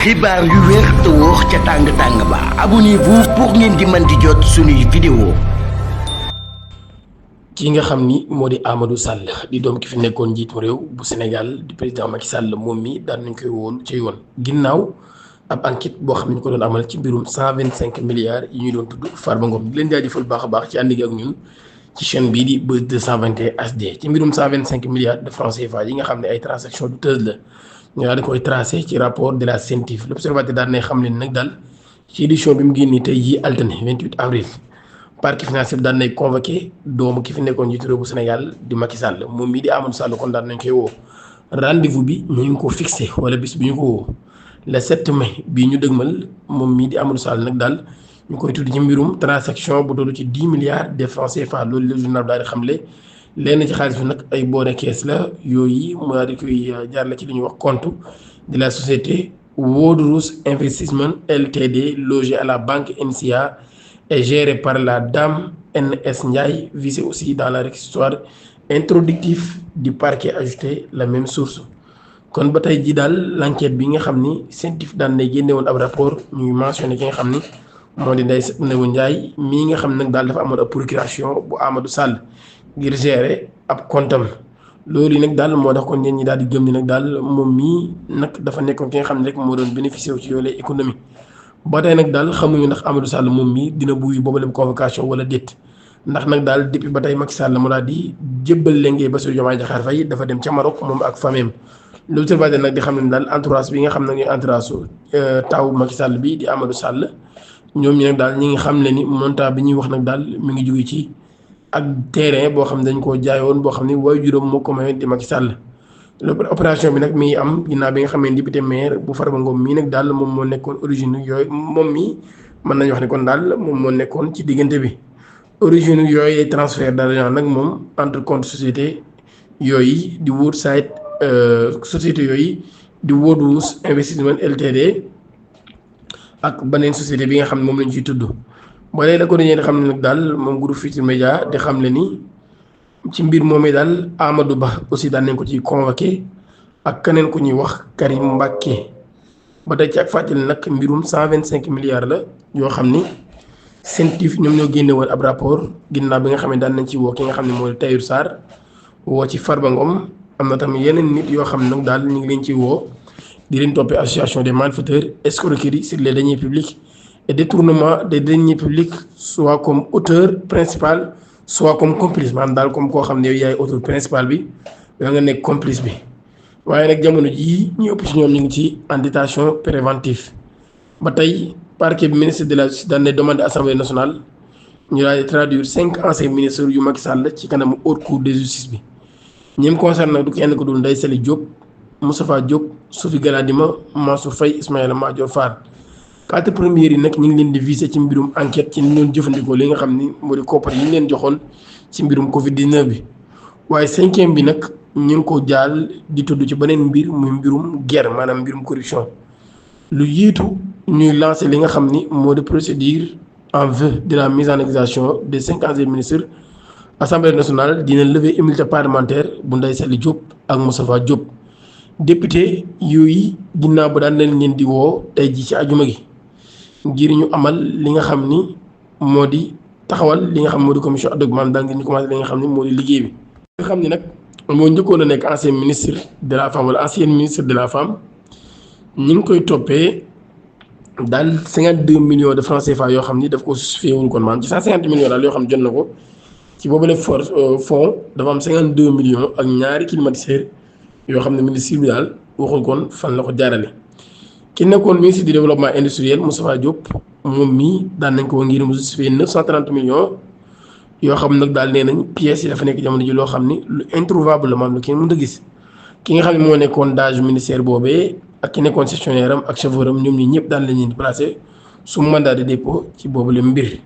xibaar yu wér te wóor ca tàng-tàng ba abonnez-vous pour ngeen di mën di jot suñuy vidéo. ki nga xam ni moo di Amadou Sall di doom ki fi nekkoon njiitu réew bu Sénégal di président Macky Sall moom mi daan nañ koy woon ci yoon ginnaaw ab enquête boo xam ne ñu ko doon amal ci mbirum 125 milliards yi ñu doon tudd Farba Ngom di leen jaajëfal baax a baax ci ànd gi ak ñun ci chaîne bii di Buzz 221 HD ci mbirum 125 milliards de francs CFA yi nga xam ne ay transactions douteuses la. ñu daal di koy tracé ci rapport de la CENTIF l'observateur daal ne xam leen nag daal ci édition bi mu génnee tey jii altine 28 avril parquet financier bi daan nay convoqué doomu ki fi nekkoon njiitu réew bu Sénégal di Macky Sall moom mii di Amadou Sall kon daan nañ koy woo rendez-vous bi ñu ngi ko fixé wala bis bi ñu ko woo le 7 mai bii ñu dëgmal moom mii di Amadou Sall nag daal ñu koy tudd ci mbirum transaction bu tollu ci 10 milliards de francs CFA loolu la journal daal di xamle. lenn ci xaalis bi nag ay boole kees la yooyu mu daal di koy jaarale ci li ñuy wax compte de la société Wodrous Investissement Ltd logé à la banque NCA et géré par la dame NS Ndiaye visé aussi dans la réquisitoire introductif du parquet ajouté la même source. kon ba tey ji daal l'enquête bi nga xam ni CENTIF daan nay génne woon ab rapport ñuy mentionné ki nga xam ni moo di Ndeye Seynabou Ndiaye mii nga xam nag daal dafa amoon ab procuration bu Amadou Sall ngir gérer ab comptam loolu yi nag daal moo tax kon ñeen ñi daal di gëm ni nag daal moom mii nag dafa nekkoon ki nga xam ne rek moo doon bénéficié wu ci yoolee économie ba tey nag daal xamuñu ndax Amadou Sall moom mii dina buy boobale convocation wala déet ndax nag daal depuis ba tey Macky Sall mu daal di jébbal lengee Bassirou Diomaye Diakhar Faye dafa dem ca Maroc moom ak famem l'observateur nag di xam ne daal entourage bi nga xam ne ñooy entourage taw Macky Sall bi di Amadou Sall ñoom ñi nag daal ñi ngi xam le ni montant bi ñuy wax nag daal mi ngi jóge ci ak terrain boo xam ne dañ koo jaayoon boo xam ne waaye juróom moo ko mayoon di Macky Sall opération bi nag mi ngi am ginnaaw bi nga xam ne député maire bu Farba Ngom mii nag daal moom moo nekkoon origine yooyu moom mii mën nañu wax ne kon daal moom moo nekkoon ci diggante bi origine yooyu transfert d'argent nag moom entre compte société yooyu di Woodside société yooyu di Wodrous Investissement Ltd ak beneen société bi nga xam ne moom lañ ciy tudd boo léegi la ko dañee di xam ne nag daal moom groupe Futurs Médias di xam le ni ci mbir moomee daal Amadou Ba aussi daan nañ ko ci convoqué ak keneen ku ñuy wax Karim Mbacké ba tey ci ak fàttali nag mbirum 125 milliards la yoo xam ni CENTIF ñoom ñoo génne woon ab rapport ginnaaw bi nga xam ne daan nañ ci woo ki nga xam ne mooy Tahirou Sarr woo ci Farba Ngom am na tamit yeneen nit yoo xam ne nag daal ñu ngi leen ci woo di leen toppee association des malfaiteurs escroquerie sur les deniers publics et détournement des deniers publics soit comme auteur principal soit comme complice maanaam daal comme koo xam ne yow yaay auteur principal bi yow nga nekk complice bi waaye nag jamono jii ñu ëpp ci ñoom ñu ngi ci en détention préventive ba tey parquet bi ministre de la justice daan ne demande assemblée nationale ñu daal di traduire 5 anciens ministres yu Macky Sall ci kanamu haute cour de justice bi ñi mu concerne nag du kenn ko dul Ndeye Saly Diop Moustapha Diop Sophie Gladima Mansour Faye Ismaïla Madior Fall 4 premiers yi nag ñu ngi leen di visé ci mbirum enquête ci ni ñu doon jëfandikoo li nga xam ni moo di koppar yi ñu leen joxoon ci mbirum Covid 19 bi waaye 5e bi nag ñu ngi ko jaal di tudd ci beneen mbir muy mbirum guerre maanaam mbirum corruption lu jiitu ñuy lancé li nga xam ni moo di procédure en vue de la mise en exécution des 5 anciens ministres assemblée nationale dina lever immunité parlementaire bu Ndeye Saly Diop ak Moustapha Diop député yooyu ginnaaw ba daan leen di woo tey ji ci ajuma gi ngir ñu amal li nga xam ni moo di taxawal li nga xam moo di commission ad hoc maanaam daal ngir ñu commencé li nga xam ni moo di liggéey bi. nga xam ni nag moo njëkkoon a nekk ancien ministre de la femme wala ancien ministre de la femme ñu ngi koy toppee daal 52 millions de francs CFA yoo xam ni daf ko justifié wul kon maanaam ci 150 millions daal yoo xam jot na ko ci boobule fonds dafa am 52 millions ak ñaari climatiseur yoo xam ne ministre bi daal waxul kon fan la ko jaarale. ki nekkoon ministre du développement industriel Moustapha Diop moom mii daan nañ ko ngir mu justifié 930 millions yoo xam nag daal nee nañ pièces yi dafa nekk jamono ji loo xam ni lu introuvable la maanaam lu kenn mënut a gis ki nga xam ne moo nekkoon DAGE ministère boobee ak ki nekkoon gestionnaire am ak chauffeur am ñoom ñi ñëpp daan lañ leen placé su mandat de dépôt ci boobule mbir.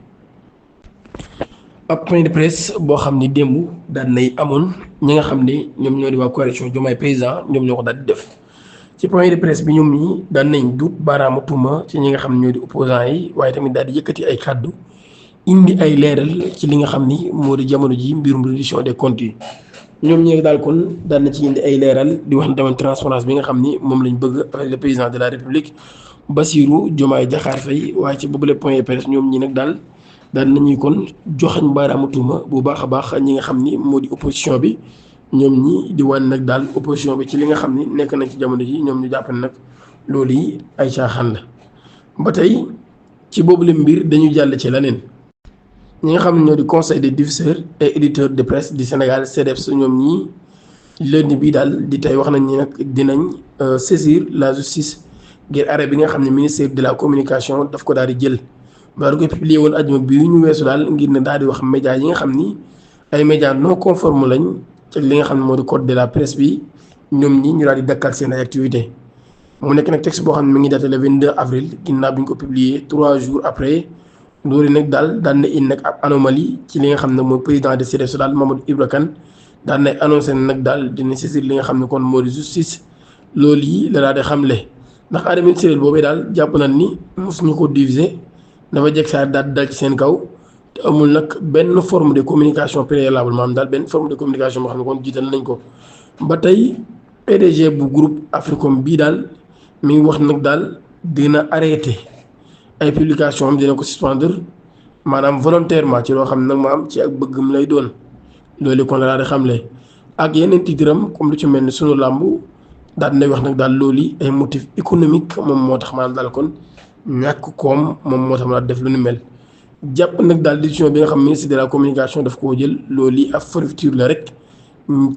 ab point de presse boo xam ni démb daan nay amoon ñi nga xam ne ñoom ñoo di waa coalition Diomaye Président ñoom ñoo ko daal di def. ci point de presse bi ñoom ñi daan nañ dut baaraamu tuuma ci ñi nga xam ne ñoo di opposants yi waaye tamit daal di yëkkati ay kàddu indi ay leeral ci li nga xam ni moo di jamono ji mbirum reddition des comptes yi ñoom ñi daal kon daan na ci indi ay leeral di wax ne tamit transparence bi nga xam ni moom lañ bëgg avec le président de la république Bassirou Diomaye Diakhar Faye. waaye ci boobule point de presse ñoom ñi nag daal daan nañuy kon joxañ baaraamu tuuma bu baax a baax ñi nga xam ni moo di opposition bi ñoom ñi di wane nag daal opposition bi ci li nga xam ni nekk nañ ci jamono ji ñoom ñu jàpp ne nag loolu yi ay caaxaan la. ba tey ci boobule mbir dañu jàll ci leneen ñi nga xam ne ñoo di conseil des diffuseurs et éditeurs de presse du Sénégal CDEPS ñoom ñi lundi bii daal di tey wax nañ ni nag dinañ saisir la justice ngir arrêt bi nga xam ne ministère de la communication daf ko daal di jël. daal di koy publier woon ajuma bi ñu weesu daal ngir ne daal di wax média yi nga xam ni ay média non conforme lañ ci li nga xam ne moo di code de la presse bi ñoom ñi ñu daal di dakkal seen ay activité mu nekk nag texte boo xam ne mi ngi daté le 22 avril ginnaaw bi ñu ko publier 3 jours après loolu nag daal daan na indi nag ab anomalie ci li nga xam ne mooy président de CDEPS daal Mamadou Ibra Kane daan nay annoncé nag daal dina saisir li nga xam ne kon moo di justice loolu yi la daal di xamle ndax arrêt ministériel boobee daal jàpp nañ ni mosuñu ko diviser dafa jekk saa daal dal ci seen kaw te amul nag benn forme de communication préalable maanaam daal benn forme de communication boo xam ne kon jiital nañ ko. ba tey PDG bu groupe Africom bii daal mi ngi wax nag daal dina arrêté ay publication am dina ko suspendre maanaam volontairement ci loo xam ne nag maam ci ak bëggam lay doon loolu kon la daal di xamle ak yeneen titram comme lu ci mel ni sunu làmb daal dinay wax nag daal loolu ay motif économique moom moo tax maanaam daal kon ñàkk koom moom moo tax ma def lu ni mel jàpp nag daal décision bi nga xam ministre de la communication daf koo jël loolu yi ab forfaiture la rek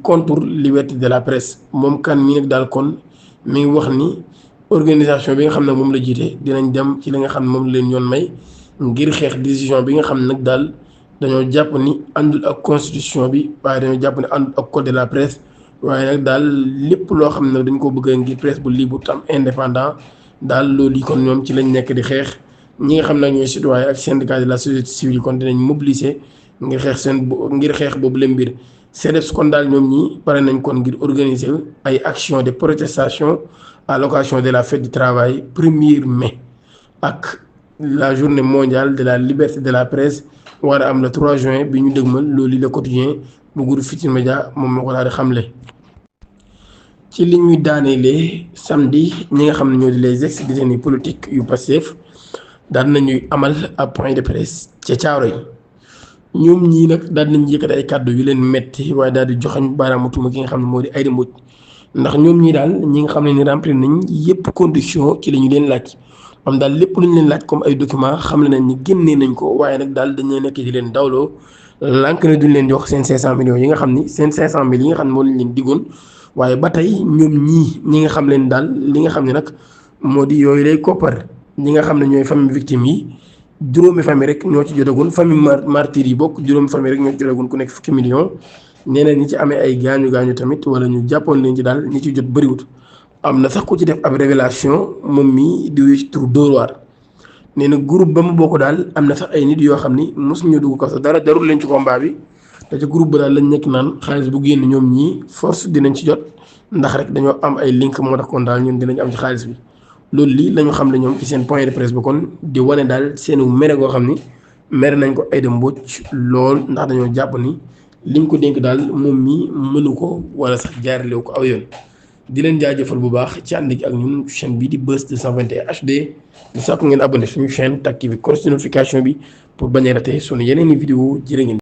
contre liberté de la presse moom kan mii nag daal kon mi ngi wax ni organisation bi nga xam ne moom la jiite dinañ dem ci li nga xam ne moom la leen yoon may ngir xeex décision bi nga xam ne nag daal dañoo jàpp ni àndul ak constitution bi waaye dañoo jàpp ne àndul ak code de la presse waaye nag daal lépp loo xam ne dañ ko bëgg ngir presse bu libre tam indépendant daal loolu yi kon ñoom ci lañ nekk di xeex ñi nga xam ne ñooy citoyen ak syndicat de la société civile kon dinañ mobiliser ngir xeex boobu leen mbir CDEPS kon daal ñoom ñi pare nañ kon ngir organiser ay action de protestation à l'occasion de la fête du travail 1er mai ak la journée mondiale de la liberté de la presse war a am le 3 juin bi ñu dëgmal loolu le quotidien bu groupe Futurs Médias moom moo ko daal di xamle. ci li ñuy daanelee samedi ñi nga xam ne ñoo di les ex-détenus politiques yu Pastef daan nañuy amal ab point de presse ca Thiaroye yi ñoom ñii nag daal nañ yëkkati ay kàddu yu leen metti waaye daal di joxañ baaraamu tuuma ki nga xam ne moo di Aïda Mbodj ndax ñoom ñii daal ñi nga xam ne ni remplir nañ yëpp condition ci li ñu leen laaj am daal lépp lu ñu leen laaj comme ay document xam le nañ ni génnee nañ ko waaye nag daal dañu nekk di leen dawloo lànk ne duñ leen jox seen 500 millions yi nga xam ni seen 500 mille yi nga xam ne moo leen digoon waaye ba tey ñoom ñi nga xam leen daal li nga xam ne nag moo di yooyu lay koppar ñi nga xam ne ñooy famille victime yi juróomi famille rek ñoo ci jotagun famille martyr yi bokk juróomi famille rek ñoo ci jotagun ku nekk fukki millions nee na ñi ci amee ay gaañu tamit wala ñu jàppoon leen ci daal ñi ci jot bëriwut am na sax ku ci def ab révélation moom mi di wéy ci tur Dóor waar nee na groupe ba mu bokk daal am na sax ay nit yoo xam ni mosuñu dugg kaso dara jarul leen ci combat bi te ci groupe ba daal lañ nekk naan xaalis bu génn ñoom ñii force dinañ ci jot ndax rek dañoo am ay link moo tax kon daal ñun dinañ am ci xaalis bi loolu lii lañu xam ne ñoom ci seen point de presse ba kon di wane daal seenu mere goo xam ni mere nañ ko Aïda Mbodj lool ndax dañoo jàpp ni liñ ko dénk daal moom mi mënu ko wala sax jaaralew ko aw yoon di leen jaajëfal bu baax ci ànd gi ak ñun chaîne bii di Buzz 221 HD di sàkku ngeen abonné suñu chaîne teg bi notification bi pour bañ a rater suñu yeneen i vidéo jërë ngeen